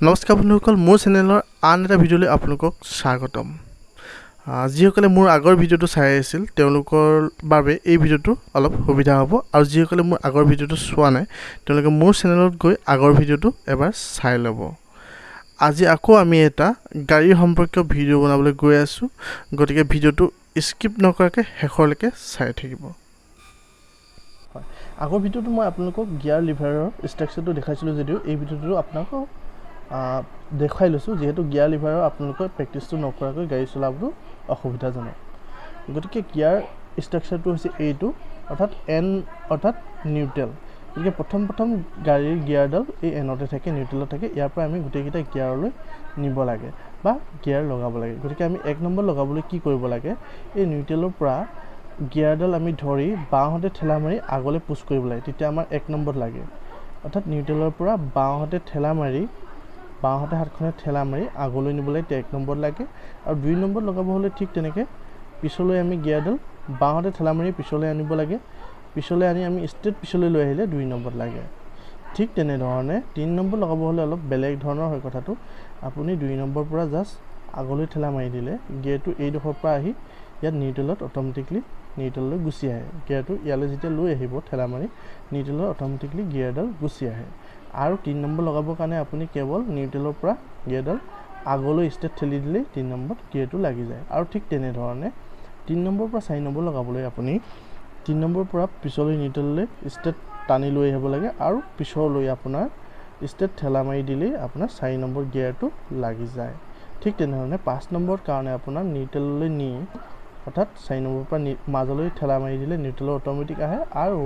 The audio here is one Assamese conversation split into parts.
নমস্কাৰ বন্ধুসকল, মোৰ চেনেলৰ আন এটা ভিডিঅ'লৈ আপোনালোকক স্বাগতম। যিসকলে মোৰ আগৰ ভিডিঅ'টো চাই আছিল, তেওঁলোকৰ বাবে এই ভিডিঅ'টো অলপ সুবিধা হ'ব আৰু যিসকলে মোৰ আগৰ ভিডিঅ'টো চোৱা নাই, তেওঁলোকে মোৰ চেনেলত গৈ আগৰ ভিডিঅ'টো এবাৰ চাই ল'ব। আজি আকৌ আমি এটা গাড়ী সম্পৰ্কীয় ভিডিঅ' বনাবলৈ গৈ আছোঁ, গতিকে ভিডিঅ'টো স্কিপ নকৰাকৈ শেষলৈকে চাই থাকিব। হয়, আগৰ ভিডিঅ'টো মই আপোনালোকক গিয়াৰ লিভাৰৰ ষ্ট্ৰাকচাৰটো দেখাইছিলোঁ যদিও এই ভিডিঅ'টো আপোনালোকক দেখুৱাই লৈছোঁ, যিহেতু গিয়াৰ লিভাৰৰ আপোনালোকে প্ৰেক্টিচটো নকৰাকৈ গাড়ী চলাবতো অসুবিধাজনক। গতিকে গিয়াৰ ষ্ট্ৰাকচাৰটো হৈছে এইটো, অৰ্থাৎ এন অৰ্থাৎ নিউট্ৰেল। গতিকে প্ৰথম প্ৰথম গাড়ীৰ গিয়াৰডাল এই এনতে থাকে, নিউট্ৰেলত থাকে। ইয়াৰ পৰা আমি গোটেইকেইটা গিয়াৰলৈ নিব লাগে বা গিয়াৰ লগাব লাগে। গতিকে আমি এক নম্বৰ লগাবলৈ কি কৰিব লাগে? এই নিউট্ৰেলৰ পৰা গিয়াৰডাল আমি ধৰি বাওঁহাতে ঠেলা মাৰি আগলৈ পুছ কৰিব লাগে, তেতিয়া আমাৰ এক নম্বৰত লাগে। অৰ্থাৎ নিউট্ৰেলৰ পৰা বাওঁহাতে ঠেলা মাৰি, বাওঁহাতে হাতখনে ঠেলা মাৰি আগলৈ নিব লাগে, তেতিয়া এক নম্বৰত লাগে। আৰু দুই নম্বৰত লগাব হ'লে ঠিক তেনেকৈ পিছলৈ আমি গিয়াৰডাল বাওঁহাতে ঠেলা মাৰি পিছলৈ আনিব লাগে। পিছলৈ আনি আমি ষ্ট্ৰেইট পিছলৈ লৈ আহিলে দুই নম্বৰত লাগে। ঠিক তেনেধৰণে তিনি নম্বৰ লগাব হ'লে অলপ বেলেগ ধৰণৰ হয় কথাটো। আপুনি দুই নম্বৰৰ পৰা জাষ্ট আগলৈ ঠেলা মাৰি দিলে গিয়াৰটো এইডোখৰৰ পৰা আহি ইয়াত নিউট্ৰেলত অট'মেটিকলি নিউট্ৰেললৈ গুচি আহে। গিয়াৰটো ইয়ালৈ যেতিয়া লৈ আহিব ঠেলা মাৰি, নিউট্ৰেলত অট'মেটিকলি গিয়াৰডাল গুচি আহে। আৰু তিনি নম্বৰ লগাবৰ কাৰণে আপুনি কেৱল নিউট্ৰেলৰ পৰা গিয়াৰডাল আগলৈ ষ্ট্ৰেইট ঠেলি দিলেই তিনি নম্বৰত গিয়াৰটো লাগি যায়। আৰু ঠিক তেনেধৰণে তিনি নম্বৰৰ পৰা চাৰি নম্বৰ লগাবলৈ আপুনি তিনি নম্বৰৰ পৰা পিছলৈ নিউট্ৰেললৈ ষ্ট্ৰেইট টানি লৈ আহিব লাগে আৰু পিছলৈ আপোনাৰ ষ্ট্ৰেইট ঠেলা মাৰি দিলেই আপোনাৰ চাৰি নম্বৰ গিয়াৰটো লাগি যায়। ঠিক তেনেধৰণে পাঁচ নম্বৰৰ কাৰণে আপোনাৰ নিউট্ৰেললৈ নি, অৰ্থাৎ চাৰি নম্বৰৰ পৰা মাজলৈ ঠেলা মাৰি দিলে নিউট্ৰেলৰ অট'মেটিক আহে আৰু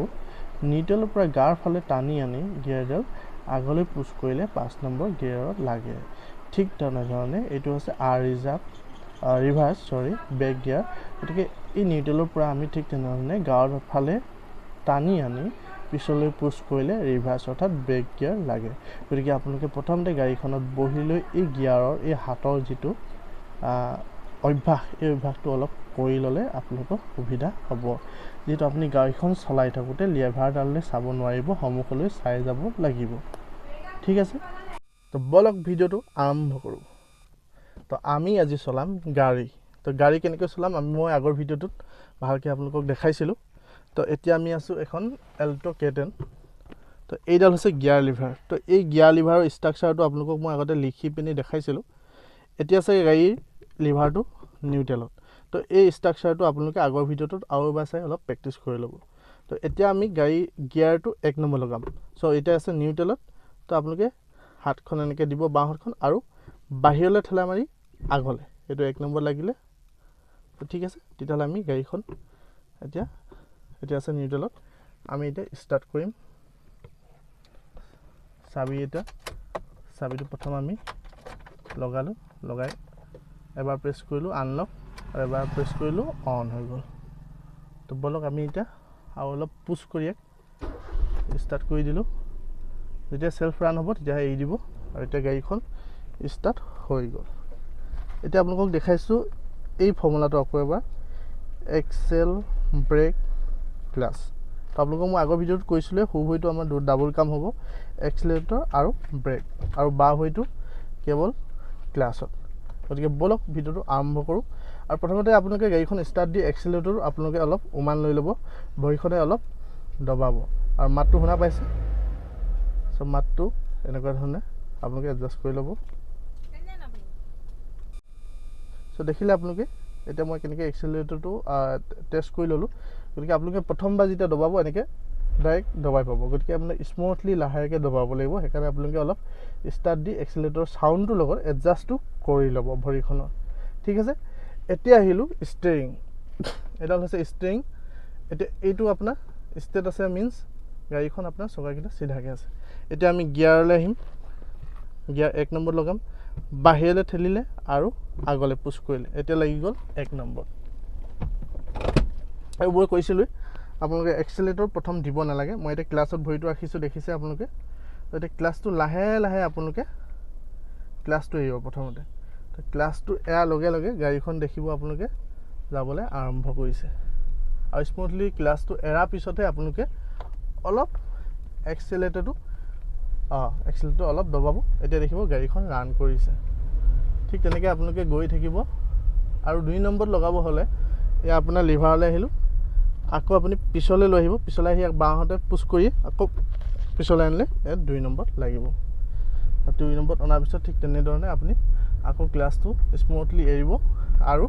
নিউট্ৰেলৰ পৰা গাৰ ফালে টানি আনি গিয়াৰডাল আগলৈ পুছ কৰিলে পাঁচ নম্বৰ গিয়াৰত লাগে। ঠিক তেনেধৰণে এইটো হৈছে আৰ ৰিজাৰ্ভ ৰিভাৰ্ছ, চৰি, বেক গিয়াৰ। গতিকে এই নিউট্ৰেলৰ পৰা আমি ঠিক তেনেধৰণে গাৰ ফালে টানি আনি পিছলৈ পুছ কৰিলে ৰিভাৰ্ছ অৰ্থাৎ বেক গিয়াৰ লাগে। গতিকে আপোনালোকে প্ৰথমতে গাড়ীখনত বহি লৈ এই গিয়াৰৰ এই হাতৰ যিটো অভ্যাস, এই অভ্যাসটো অলপ কৰি ল'লে আপোনালোকৰ সুবিধা হ'ব। যিহেতু আপুনি গাড়ীখন চলাই থাকোঁতে লিভাৰডাললৈ চাব নোৱাৰিব, সন্মুখলৈ চাই যাব লাগিব। ঠিক আছে, তো ব'লক ভিডিঅ'টো আৰম্ভ কৰোঁ। তো আমি আজি চলাম গাড়ী। তো গাড়ী কেনেকৈ চলাম আমি মই আগৰ ভিডিঅ'টোত ভালকৈ আপোনালোকক দেখাইছিলোঁ। তো এতিয়া আমি আছোঁ এখন এল্ট' কে টেন। তো এইডাল হৈছে গিয়াৰ লিভাৰ। তো এই গিয়াৰ লিভাৰৰ ষ্ট্ৰাকচাৰটো আপোনালোকক মই আগতে লিখি পিনি দেখাইছিলোঁ। এতিয়া আছে গাড়ীৰ লিভাৰটো নিউট্ৰেলত। তো এই ষ্ট্ৰাকচাৰটো আপোনালোকে আগৰ ভিডিঅ'টোত আৰু এবাৰ চাই অলপ প্ৰেক্টিচ কৰি ল'ব। তো এতিয়া আমি গাড়ী গিয়াৰটো এক নম্বৰ লগাম। চ' এতিয়া আছে নিউট্ৰেলত। তো আপোনালোকে হাতখন এনেকৈ দিব, বাওঁ হাতখন, আৰু বাহিৰলৈ ঠেলা মাৰি আগলৈ, এইটো এক নম্বৰ লাগিলে। তো ঠিক আছে, তেতিয়াহ'লে আমি গাড়ীখন এতিয়া আছে নিউট্ৰেলত, আমি এতিয়া ষ্টাৰ্ট কৰিম। চাবি, এতিয়া চাবিটো প্ৰথম আমি লগালোঁ, লগাই এবাৰ প্ৰেছ কৰিলোঁ আনলক আৰু এবাৰ প্ৰেছ কৰিলোঁ অন হৈ গ'ল। তো ব'লক আমি এতিয়া আৰু অলপ পুছ কৰি এক ষ্টাৰ্ট কৰি দিলোঁ। যেতিয়া চেল্ফ ৰান হ'ব তেতিয়া এৰি দিব আৰু এতিয়া গাড়ীখন ষ্টাৰ্ট হৈ গ'ল। এতিয়া আপোনালোকক দেখাইছোঁ এই ফৰ্মুলাটো আকৌ এবাৰ, এক্সেল, ব্ৰেক, ক্লাছ। তো আপোনালোকক মই আগৰ ভিডিঅ'টোত কৈছিলোঁৱে, সোঁ ভৰিটো আমাৰ ডাবল কাম হ'ব, এক্সিলেটৰ আৰু ব্ৰেক, আৰু বাওঁ ভৰিটো কেৱল ক্লাছত। গতিকে ব'লক ভিডিঅ'টো আৰম্ভ কৰোঁ। আৰু প্ৰথমতে আপোনালোকে গাড়ীখন ষ্টাৰ্ট দি এক্সিলেটৰটো আপোনালোকে অলপ উমান লৈ ল'ব, ভৰিখনে অলপ দবাব আৰু মাতটো শুনা পাইছে। চ' মাতটো এনেকুৱা ধৰণে আপোনালোকে এডজাষ্ট কৰি ল'ব। চ' দেখিলে আপোনালোকে এতিয়া মই কেনেকৈ এক্সিলেটৰটো টেষ্ট কৰি ল'লোঁ। গতিকে আপোনালোকে প্ৰথমবাৰ যেতিয়া দবাব, এনেকৈ ডাইৰেক্ট দবাই পাব। গতিকে আপোনালোকে স্মুথলি লাহেকৈ দবাব লাগিব। সেইকাৰণে আপোনালোকে অলপ ষ্টাৰ্ট দি এক্সিলেটৰ চাউণ্ডটোৰ লগত এডজাষ্টটো কৰি ল'ব ভৰিখনৰ। ঠিক আছে, এতিয়া আহিলোঁ ষ্টেৰিং। এডাল হৈছে ষ্টেৰিং। এতিয়া এইটো আপোনাৰ ষ্টেট আছে, মিনছ গাড়ীখন আপোনাৰ চকাকেইটা চিধাকৈ আছে। এতিয়া আমি গিয়াৰলৈ আহিম। গিয়াৰ এক নম্বৰ লগাম, বাহিৰলৈ ঠেলিলে আৰু আগলৈ পুছ কৰিলে এতিয়া লাগি গ'ল এক নম্বৰ। আৰু মই কৈছিলোঁৱেই আপোনালোকে এক্সিলেটৰ প্ৰথম দিব নালাগে। মই এতিয়া ক্লাছত ভৰিটো ৰাখিছোঁ, দেখিছে আপোনালোকে। এতিয়া ক্লাছটো লাহে লাহে আপোনালোকে ক্লাছটো এৰিব প্ৰথমতে। তো ক্লাছটো এৰাৰ লগে লগে গাড়ীখন দেখিব আপোনালোকে যাবলৈ আৰম্ভ কৰিছে। আৰু স্মুথলি ক্লাছটো এৰাৰ পিছতহে আপোনালোকে অলপ এক্সিলেটৰটো এক্সেলেটৰটো অলপ দবাব। এতিয়া দেখিব গাড়ীখন ৰান কৰিছে। ঠিক তেনেকৈ আপোনালোকে গৈ থাকিব। আৰু 2 নম্বৰত লগাব হ'লে এয়া আপোনাৰ লিভাৰলৈ আহিলোঁ, আকৌ আপুনি পিছলৈ লৈ আহিব, পিছলৈ আহি বাওঁহাতে পুছ কৰি আকৌ পিছলৈ আনিলে ইয়াত 2 নম্বৰত লাগিব। 2 নম্বৰত অনাৰ পিছত ঠিক তেনেধৰণে আপুনি আকৌ ক্লাছটো স্মুথলি এৰিব আৰু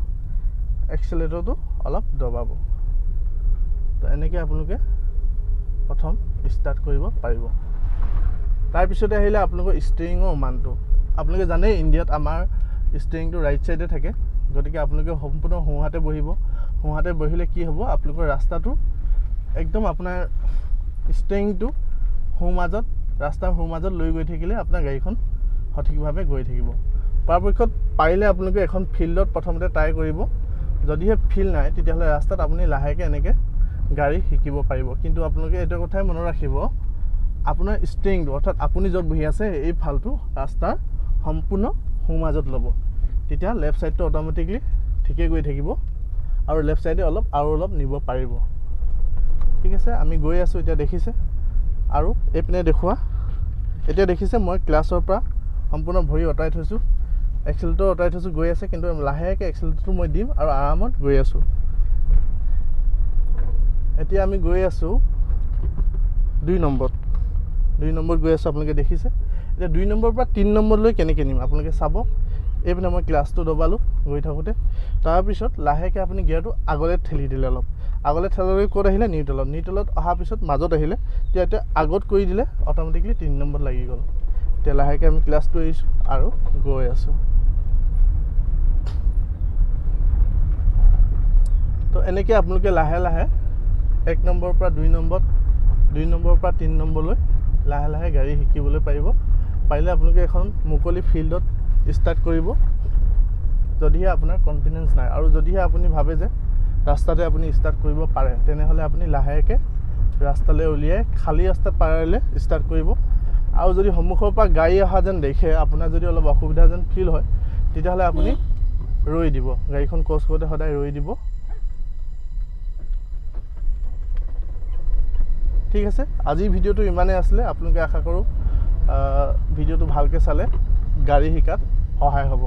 এক্সেলেটৰটো অলপ দবাব। তো এনেকৈ আপোনালোকে প্ৰথম ষ্টাৰ্ট কৰিব পাৰিব। তাৰপিছতে আহিলে আপোনালোকৰ ষ্টিৰিঙৰ মানটো। আপোনালোকে জানেই ইণ্ডিয়াত আমাৰ ষ্টিৰিংটো ৰাইট ছাইডে থাকে, গতিকে আপোনালোকে সম্পূৰ্ণ সোঁহাতে বহিব। সোঁহাতে বহিলে কি হ'ব, আপোনালোকৰ ৰাস্তাটো একদম আপোনাৰ ষ্টিৰিংটো সোঁমাজত, ৰাস্তাৰ সোঁমাজত লৈ গৈ থাকিলে আপোনাৰ গাড়ীখন সঠিকভাৱে গৈ থাকিব। পৰাপক্ষত পাৰিলে আপোনালোকে এখন ফিল্ডত প্ৰথমতে ট্ৰাই কৰিব। যদিহে ফিল্ড নাই তেতিয়াহ'লে ৰাস্তাত আপুনি লাহেকৈ এনেকৈ গাড়ী শিকিব পাৰিব। কিন্তু আপোনালোকে এইটো কথাই মনত ৰাখিব, আপোনাৰ ষ্টিৰিংটো অৰ্থাৎ আপুনি য'ত বহি আছে এই ফালটো ৰাস্তাৰ সম্পূৰ্ণ সোঁমাজত ল'ব, তেতিয়া লেফ্ট ছাইডটো অট'মেটিকলি ঠিকেই গৈ থাকিব আৰু লেফ্ট ছাইডে অলপ আৰু অলপ নিব পাৰিব। ঠিক আছে, আমি গৈ আছোঁ এতিয়া দেখিছে। আৰু এইপিনে দেখুওৱা, এতিয়া দেখিছে মই ক্লাছৰ পৰা সম্পূৰ্ণ ভৰি অঁতৰাই থৈছোঁ, এক্সেলেটৰ অঁতৰাই থৈছোঁ, গৈ আছে। কিন্তু লাহেকৈ এক্সেলেটৰটো মই দিম আৰু আৰামত গৈ আছোঁ। এতিয়া আমি গৈ আছোঁ 2 নম্বৰত, 2 নম্বৰত গৈ আছোঁ, আপোনালোকে দেখিছে। এতিয়া 2 নম্বৰৰ পৰা 3 নম্বৰলৈ কেনেকৈ নিম আপোনালোকে চাব। এইপিনে মই ক্লাছটো দবালোঁ গৈ থাকোঁতে, তাৰপিছত লাহেকৈ আপুনি গিয়াৰটো আগলৈ ঠেলি দিলে, অলপ আগলৈ ঠেলালৈ ক'ত আহিলে, নিউট্ৰেলত। নিউট্ৰেলত অহাৰ পিছত মাজত আহিলে, তেতিয়া এতিয়া আগত কৰি দিলে অট'মেটিকলি 3 নম্বৰত লাগি গ'ল। এতিয়া লাহেকৈ আমি ক্লাছটো এৰিছোঁ আৰু গৈ আছোঁ। তো এনেকৈ আপোনালোকে লাহে লাহে 1 নম্বৰৰ পৰা 2 নম্বৰত, 2 নম্বৰৰ পৰা 3 নম্বৰলৈ লাহে লাহে গাড়ী শিকিবলৈ পাৰিব। পাৰিলে আপোনালোকে এখন মুকলি ফিল্ডত ষ্টাৰ্ট কৰিব, যদিহে আপোনাৰ কনফিডেঞ্চ নাই। আৰু যদিহে আপুনি ভাবে যে ৰাস্তাতে আপুনি ষ্টাৰ্ট কৰিব পাৰে, তেনেহ'লে আপুনি লাহেকৈ ৰাস্তালৈ উলিয়াই খালী ৰাস্তাত পাৰিলে ষ্টাৰ্ট কৰিব। আৰু যদি সন্মুখৰ পৰা গাড়ী অহা যেন দেখে, আপোনাৰ যদি অলপ অসুবিধা যেন ফিল হয়, তেতিয়াহ'লে আপুনি ৰৈ দিব, গাড়ীখন ক্ৰছ কৰোঁতে সদায় ৰৈ দিব। ঠিক আছে, আজিৰ ভিডিঅ'টো ইমানেই আছিলে। আপোনালোকে আশা কৰোঁ ভিডিঅ'টো ভালকৈ চালে গাড়ী শিকাত সহায় হ'ব।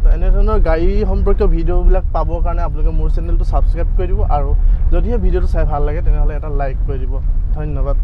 তো এনেধৰণৰ গাড়ী সম্পৰ্কীয় ভিডিঅ'বিলাক পাবৰ কাৰণে আপোনালোকে মোৰ চেনেলটো ছাবস্ক্ৰাইব কৰি দিব, আৰু যদিহে ভিডিঅ'টো চাই ভাল লাগে তেনেহ'লে এটা লাইক কৰি দিব। ধন্যবাদ।